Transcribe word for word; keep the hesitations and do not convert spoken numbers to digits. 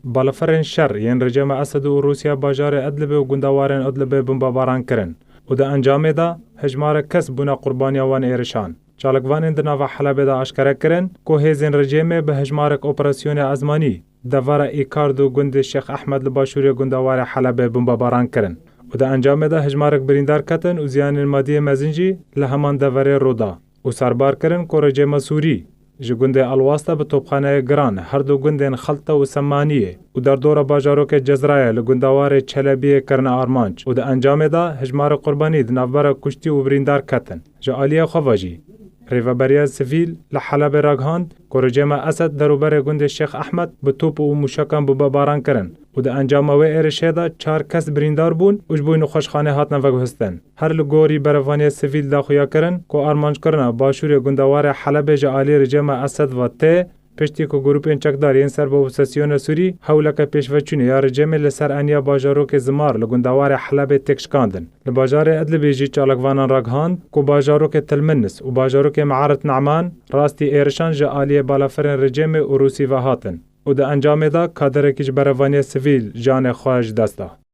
Balafirên şer yên rejîma Esed û Rûsya bajarê Idlibê û gundewarên Idlibê bombebaran kirin û di encamê de hejmarek kes bûne qurbaniya wan êrişan. Çalakvanên di nava Helebê de aşkere kirin ku hêzên rejîmê bi hejmarek operasyonê ezmanî devera Îkard û gundê Şêx Ehmed li başûrê gundewarê Helebê bombebaran kirin û di encamê de hejmarek birîndar ketin û ziyanên madiyê mezin jî li heman deverê rû da û serbar kirin ku rejîma Sûrî ji gundê Elwasta bi topxaneyê giran her du gundên Xelta û Semaniyê û derdora bajarokê Cezrayê li gundewarê Çelebiyê kirine armanc û di encamê de hejmarê qurbanî di navbera kuştî û birîndar ketin. Ji aliyê xwe ve jî rêveberiya sivîl li Helebê ragihand ku rejîma Esed derûberê gundê Şêx Ehmed bi top û mûşekan bombebaran kirin û di encama wê êrişê de çar kes birîndar bûn û ji bo nexweşxanê hatine veguhestin. Her li gorî berevaniya sivîl daxuya kirin ku armanckirina başûrê gundewarê Helebê ji alî rejîma Esed ve tê, piştî ku grûpên çekdar yên ser bi opozîsyona Sûrî hewleke pêşveçûnê ya rejîmê li ser eniya bajarokê Zimar li gundewarê Helebê têk şikandin. Li bajarê Idlibê jî çalakvanan ragihand ku bajarokê Tilminis û bajarokê Me'arit Ne'man rastî êrişan ji aliyê balafirên rejîmê û Rûsî ve hatin û di encamê de kaderekî ji berevaniya sivîl canê xwe ji dest da.